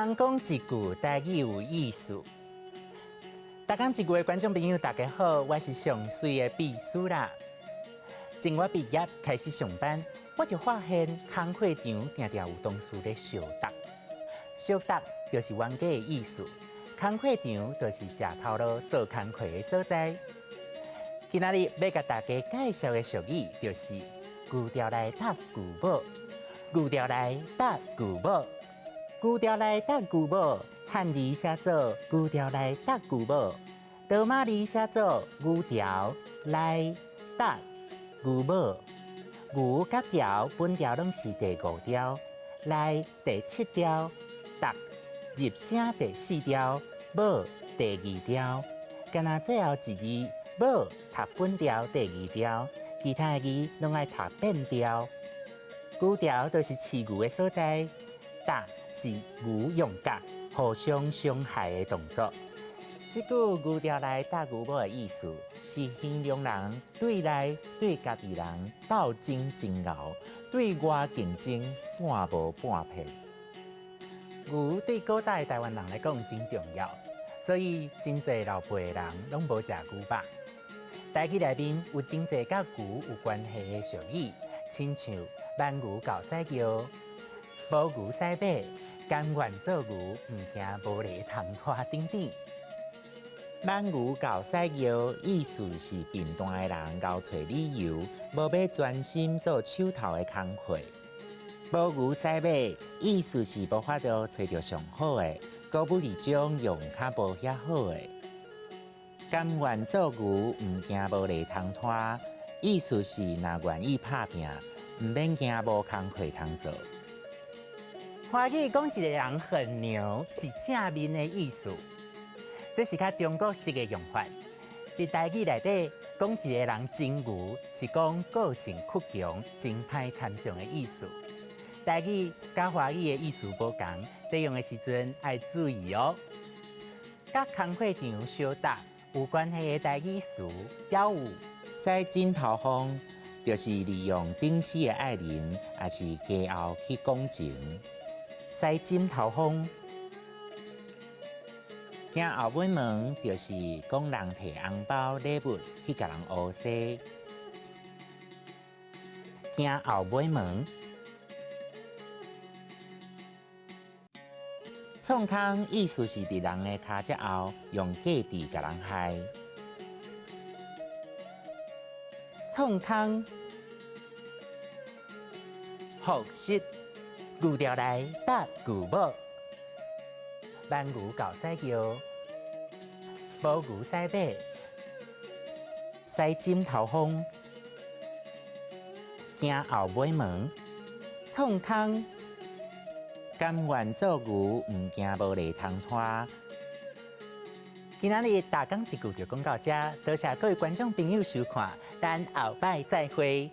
逐工講一句台語有意思。逐工一句的觀眾朋友，大家好，我是上媠的秘書啦。從我畢業開始上班，我就發現工課場定定有同事咧相搭，相搭就是冤家的意思。工課場就是食頭路做工課的所在。今仔日欲共大家介紹的俗語就是“牛牢內搭牛母”，牛牢內搭牛母，牛牢內搭牛母，漢字寫做牛牢內搭牛母，羅馬字寫做牛牢內搭牛母。牛佮牢本牢攏是第五調，內第七調，搭入聲第四調，母第二調。干焦最後一字母讀本調第二調，其他的字攏愛讀變調。牛牢就是飼牛的所在，搭是牛用角互相傷害的動作。這句牛牢內搭牛母的意思是形容人對內對家己人鬥爭真𠢕，對外競爭散無半片。牛對古早的台灣人來講真重要，所以真濟老輩的人攏無食牛肉。台語內面有真濟佮牛有關係的俗語，親像挽牛到屎尿、無牛屎馬、甘願做牛，毋驚無犁通拖等等。挽牛到屎尿，意思是貧惰的人𠢕揣理由，無欲專心做手頭的工課。無牛屎馬，意思是無法度揣著上好的，古文字中用較無遐好的。甘願做牛，毋驚無犁通拖，意思是若願意拍拚，毋免驚無工課通做。華語講一个人很牛，是正面的意思。這是較中國式的用法。佇台語內底，講一个人真牛，是講個性倔強、真歹參詳的意思。台語佮華語的意思無仝，在用的時陣愛注意哦。佮工課場相搭有關係的台語詞，猶有使枕頭風，就是利用頂死的愛人，抑是家後去講情。使枕頭風，行後尾門，就是講人提紅包禮物去共人烏踅。行後尾門，創空意思是佇人的跤脊後用計字共人害。創空，複習牛牢內搭牛母，挽牛到屎尿，無牛屎馬，使枕頭風，行後尾門，創空。甘願做牛，毋驚無犁通拖。今仔日逐工一句就講到遮，多謝各位觀眾朋友收看，咱後擺再會。